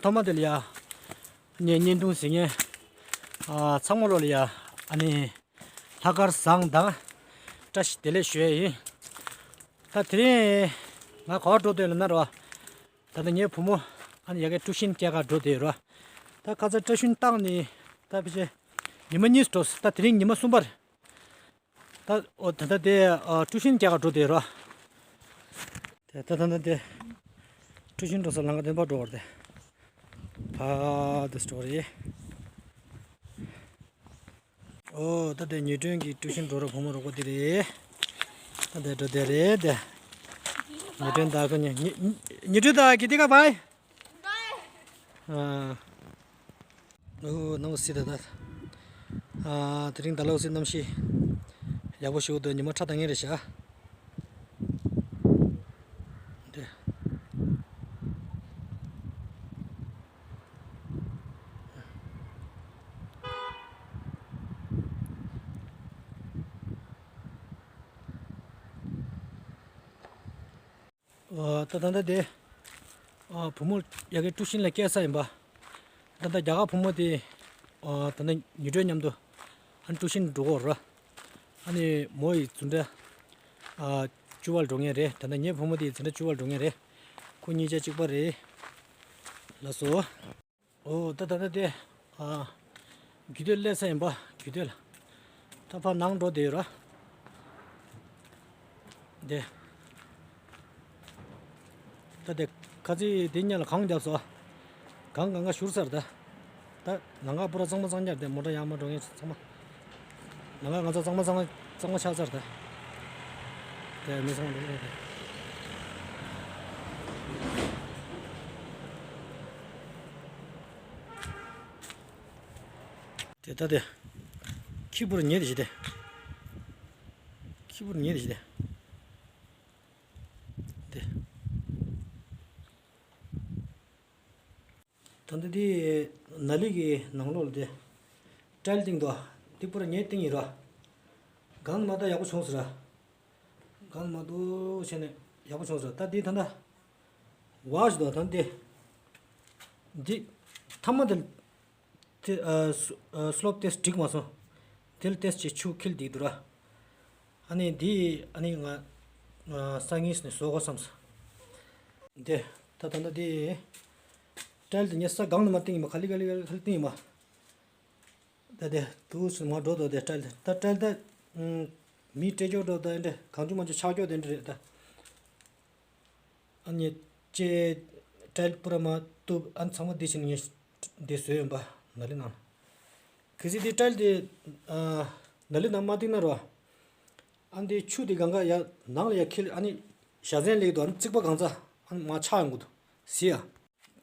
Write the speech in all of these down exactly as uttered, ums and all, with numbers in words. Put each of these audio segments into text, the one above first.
ཐོག་མ་དེ་ལ་ཡ། ངས་བརྙན་ཐུང་གཟིགས་མཁན། ཨ། ཚང་མ་ལོ་ལ་ཡ། ཨ་ནི། ལྷག་དཀར་བཟང་དང་། བཀྲ་ཤིས་བདེ་ལེགས་ཞུ་ཡས་ཡིན། ད་དེ་རིང་། ང་ག་པར་འགྲོ་འདོད་ལབ་ན་རོ། ད་ལྟ་ངའི་བུ་མོ། ཨ་ནི་ཡ་གི་ཊུ་ཤིན་སྐྱེལ་ག་འགྲོ་འདོད་རོ། ད་ཁ་ཚ་ཊུ་ཤིན་བཏང་ནི། ད་ཕལ་ཆེར། ཉི་མ་གཉིས་འགྲོ་སོང་། ད་དེ་རིང་ཉི་མ་གསུམ་པ་རེད། ད། ཨོ། ད་ལྟ་དེ། ཨ། ཊུ་ཤིན་རྒྱག་ག་འགྲོ་དེ་རོ། དེ་ད་ད་ད་དེ། ཊུ་ཤིན་འགྲོ་ས་ལམ་ཁ་དེ་པར་འགྲོ་བར་དེ། ཕ་དེ་སྟོ་རེད། ཨོ། ད་དེ་ཉི་སྒྲོན་གྱི་ཊུ་ཤིན་འགྲོ་རོགས་བུ་མོ་རོགས་པ་དེ་རེད། ད་དེ་འགྲོ་དེ་རེད་དེ། ཉི་སྒྲོན་ད་ཁོ་ཉི་ཉི་ཉི་སྒྲོན་ད་གི་དེ་ག་བའི། ཨ། ཨོ། གནམ་གཤིས་ད་ལྟ། ཨ། དེ་རིང་ད་ལོ་གནམ་གཤིས་ཡག་པོ་ཞིག་འདུག་ཉི་མ་ཁྲ་ལྡང་ངེ་རེད་ཤག་དེ། ཨ། ད་ད་ལྟ་དེ། ཨ། བུ་མོ་ཡ་གི་ཊུ་ཤིན་ལ་སྐྱེལ་ས་ཡིན་པ། ད་ལྟ་རྒྱ་གར་བུ་མོ་དེ། ཨ། ད་ལྟ་ཉི་སྒྲོན་མཉམ་དུ། ཨ་ནི་ཊུ་ཤིན་འགྲོ་གི་རེད། ཨ་ནི་མོ་ཡི་འཛིན་གྲྭ། ཨ། བཅུ་པ་ལ་འགྲོ་མཁན་རེད། ད་ལྟ་ངའི་བུ་མོ་དེ་ཡི་འཛིན་གྲྭ་བཅུ་པ་ལ་འགྲོ་མཁན་རེད། ཁོ་གཉིས་ཆ་གཅིག་པ་རེད། ལགས་སོ། ཨོ། ད་ད་ད་དེ། ཨ། རྒྱུག་སྟོད་སླེབས་ས་ཡིན་པ། རྒྱུག་སྟོད་ལ། ད་ཕར་ནང་འགྲོ་བསྡད་ཡོད་ར། དེ། ད་དེ། ཁ་ཚིག་དེ་སྔོན་ལ་གངས་བརྒྱབ་སོང་། གངས་གང་ག་བཞུར་ཚར་ད། ད་ལམ་ཁ་པུ་ར་གཙང་མ་གཙང་རྐྱང་རེད། མོ་ཊ་ཡར་མར་འགྲོ་མཁན་ཚང་མ། ལམ་ཁ་ང་ཚོ་གཙང་མ་གཙང་མ་གཙང་མ་ཆགས་ཚར་ད། དེ་མི་ཚང་མ་འགྲོ་གི་རེད། དེ་ད་དེ། ཁྱི་པུར་ཉེ་དེ་ཞིག་དེ། ཁྱི་པུར་ཉེ་དེ་ཞིག་དེ། དེ། ད་ལྟ་འདི་ནཱ་ལི་གི་ནང་ལོགས་ལ་དེ་ཊའིལ་བཏིང་འདུག་འདི་པུ་ར་ངས་བཏིང་ཡིན་ར། གང་མ་ད་ཡག་པོ་བྱུང་སོང་ར། གང་མ་འདུག་བྱས་ནས་ཡག་པོ་བྱུང་སོང་། ད་འདི་ད་ལྟ་ཝ་ཞིག་འདུག་ད་འདི་འདི་ཐ་མ་དེ་དེ་ཨ་སུ་ཨ་སི་ལོབ་ཏོག་ཙམ་འགྲིག་མ་སོང་། དེ་ལ་ཏོག་ཙམ་ཆུ་འཁྱིལ་བསྡད་འདུག་ར། ཨ་ནི་འདི་ཨ་ནི་ང་ཨ་སང་ཉིན་ནས་བཟོ་དགོས་བསམ་སོང་། དེ་ད་ད་ལྟ་དེ་ཊའིལ་དེ་ངས་ས་སྒང་ལ་མར་བཏིང་ཡིན་པ། ག་ལེ་ག་ལེ་ག་ལེ་བཏིང་ཡིན་པ། ད་དེ་དུས་སུ་མར་འགྲོ་འདུག་དེ་ཊའིལ་དེ་ད་ཊའིལ་ད་ཨུམ་མི་སྤྲད་ཆོག་འགྲོ་ད་འདྲ་གང་བྱུང་མང་བྱུང་ཆག་ཆོག་དེ་འདྲ་རེད་ད། ཨ་ནི་ཅེ་ཊའིལ་པུ་ར་མར་གཏུབ། ཨ་ནི་ཚང་མ་འདི་བྱས་ནས་ངས་འདི་བཟོས་ཡོང་པ་ནཱ་ལི་ནང་། གལ་སྲིད་འདི་ཊའིལ་དེ་ཨ་ནཱ་ལི་ནང་མ་བཏིང་ན་རོ། ཨ་འདི་ཆུ་དེ་གང་ག་ཡར་ནང་ལ་ཡར་འཁྱིལ། ཨ་ནི་བཞའ་ཚན་སླེབས་འདུག་ཨ་ནི་རྩིག་པ་གང་ཚ་ཨ་ནི་མར་ཆག་ཡོང་གི་འདུག་ཟེར་ཡ།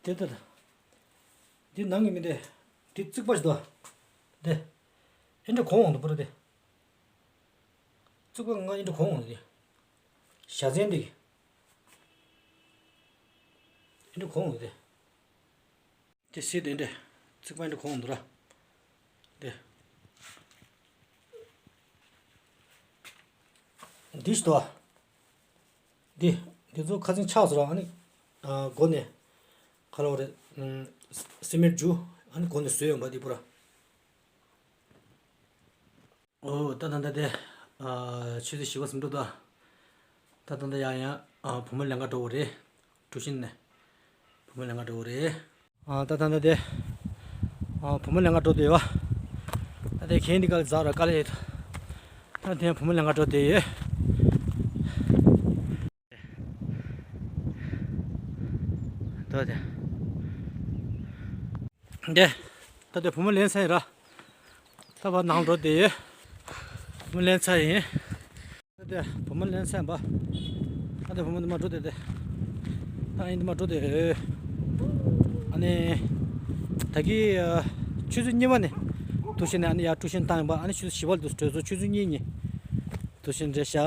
དེ་ལྟར། འདི་ནང་གི་མི་དེ། འདི་རྩིག་པ་ཞིག་འདུག་དེ། ཨེ་འདྲ་གོང་འོང་དུ་པུ་ར་དེ། རྩིག་པ་ང་ཨེ་འདྲ་གོང་འོང་དེ། བཞའ་ཚན་དེ། ཨེ་འདྲ་གོང་འོང་དེ། དེ་སྲིད་དེ་འདྲ། རྩིག་པ་ཨེ་འདྲ་གོང་འོང་དུ་ར། དེ། འདི་ཞིག་འདུག་འདི། འདི་ཚོ་ཁ་སང་ཆག་སོང་ར། ཨ་ནི། ཨ་སྒོ་ནས། ཁ་ལོ་རེ། ཨ་སི་མེད་ཇུ། ཨ་ནི་སྒོ་ནས་བཟོས་ཡོང་པ་འདི་པུ་ར། ཨོ་ད་ད་ད་དེ། ཨ་ཆུ་ཚོད་བཞི་པ་ཟིན་འགྲོ་ད། ད་ད་ད་ཡང་ཡང་ཨ་བུ་མོ་ལེན་ག་འགྲོ་བ་རེད། ཀྲུའུ་ཤིན་ནས། བུ་མོ་ལེན་ག་འགྲོ་བ་རེད། ཨ་ད་ད་ད་དེ། ཨ་བུ་མོ་ལེན་ག་འགྲོ་དེ་ཡོད། ད་དེ་གན་འདི་ག་ལ་ཛ་ར་དཀའ་ལས་ཡོད། ད་དེ་བུ་མོ་ལེན་ག་འགྲོ་དེ་ཡོད། ད་དེ། དེ། ད་དེ་བུ་མོ་ལེན་ཚར་ཡིན་ར། ད་བར་ནང་འགྲོ་དེ་ཡོད། བུ་མོ་ལེན་ཚར་ཡིན། ད་དེ་བུ་མོ་ལེན་ཚར་ཡིན་པ། ད་དེ་བུ་མོ་འདི་མ་འགྲོ་དེ་དེ། ད་ཡིན་འདི་མ་འགྲོ་དེ་ཡོད། ཨ་ནི། ད་གི་ཨ་ཆུ་ཚོད་གཉིས་པ་ནས། དུ་ཤིན་ནས་ཨ་ནི་ཡར་ཀྲུའུ་ཤིན་བཏང་ཡིན་པ། ཨ་ནི་ཆུ་ཚོད་བཞི་པ་ལ་དུ་གྲོལ་སོང་། ཆུ་ཚོད་གཉིས་གཉིས། དུ་ཤིན་རེད་ཤག་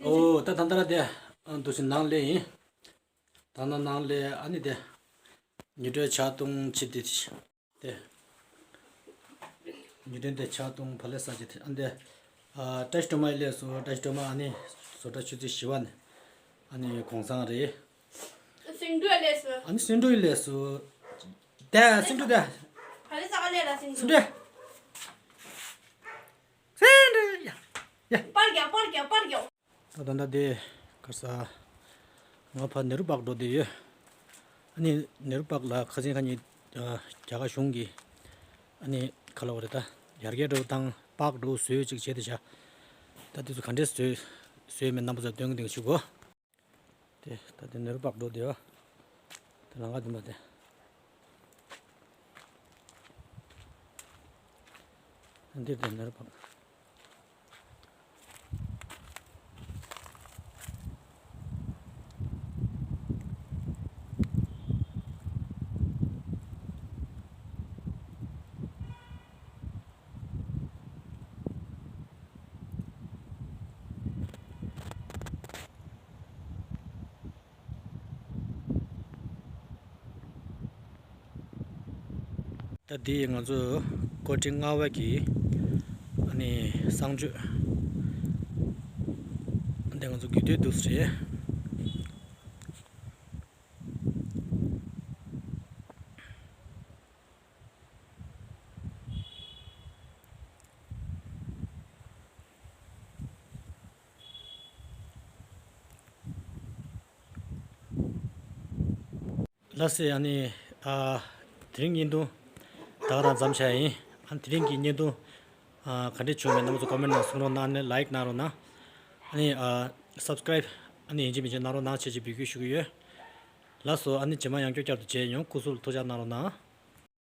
ཨོ་ད་ད་ད་ར་དེ། ཨ་དུ་ཤིན་ནང་སླེབས་ཡིན། ད་ནང་ནང་ལས་ཨ་ནི་དེ། ཉི་སྒྲོན་ཇ་བཏུང་བྱེད་དེ་དེ། ཉི་སྒྲོན་དེ་ཇ་བཏུང་བ་ལས་ཟ་བྱེད་དེ། ཨ་འདི། ཨ་བཀྲ་ཤིས་སྒྲོལ་མ་ཡི་ལས་སུ་བཀྲ་ཤིས་སྒྲོལ་མ་ཨ་ནི་བཟོ་གྲྭ་ཆུ་ཚོད་བཞི་པ་ནས་ཨ་ནི་གུང་སེང་རེད། སེང་འབྲུ་ལས་སུ། ཨ་ནི་སེང་འབྲུ་ལས་སུ། དེ་སེང་འབྲུ་དེ། ག་ལེ་ས་ག་ལེ་ར་སེང་འབྲུ། སེང་འབྲུ། སེང་འབྲུ་ཡ། ཡ། པར་རྒྱག་པར་རྒྱག་པར་རྒྱག་ད་ད་ད་དེ་གར་ས། ང་ཕ་ནེ་རུ་པཱརྐ་འགྲོ་བསྡད་ཡོད། ཨ་ནི་ནེ་རུ་པཱརྐ་ལ་ཁ་སང་ཁ་ཉིན་རྒྱ་གར་གཞུང་གིས་ཨ་ནི་ག་ལབ་དགོས་རེད་ད། ཡར་རྒྱས་འགྲོ་དང་པཱརྐ་འགྲོ་བཟོས་ཅིག་བྱས་ཏེ་བཞག་ད་དེ་ཚོ་ག་འདྲས་བཟོས་བཟོས་མེད་རྣམ་པ་ཚོ་སྟོན་གི་འདུག་ཞུ་གོ། དེ་ད་དེ་ནེ་རུ་པཱརྐ་འགྲོ་བསྡད་ཡོད། དེ་ལམ་ཁ་འདི་མ་དེ། འདིར་དེ་ནེ་རུ་པཱརྐ་ད་འདི་ང་ཚོ་ཀོ་ཀྲིག་རྔ་བ་གི་ཨ་ནི་གསང་སྤྱོད། འདི་ང་ཚོ་རྒྱུད་སྟོད་འདུག་སེ་རེད། ལགས་སེ། ཨ་ནི་ཨ་དེ་རིང་བརྙན་ཐུང་ད་ག་རང་མཚམས་བཞག་ཡིན། ཨ་ནི་དེ་རིང་གི་བརྙན་ཐུང་ཨ་ག་འདྲས་བྱུང་མེད་རྣམ་པ་ཚོ་ཀོ་མེན་ནང་གསུང་རོགས་གནང་། ཨ་ནི་ལའིཀ་གནང་རོགས་གནང་། ཨ་ནི་ཨ་སབ་སི་ཀ་རའིབ་ཨ་ནི་ཡིན་གཅིག་མིན་གཅིག་གནང་རོགས་གནང་བྱས་ཅིག་འབོད་སྐུལ་ཞུ་གི་ཡོད། ལགས་སོ། ཨ་ནི་རྗེས་མ་ཡང་བསྐྱར་བསྐྱར་དུ་མཇལ་ཡོང་། སྐུ་གཟུགས་ལ་ཐུགས་ཅག་གནང་རོགས་གནང་།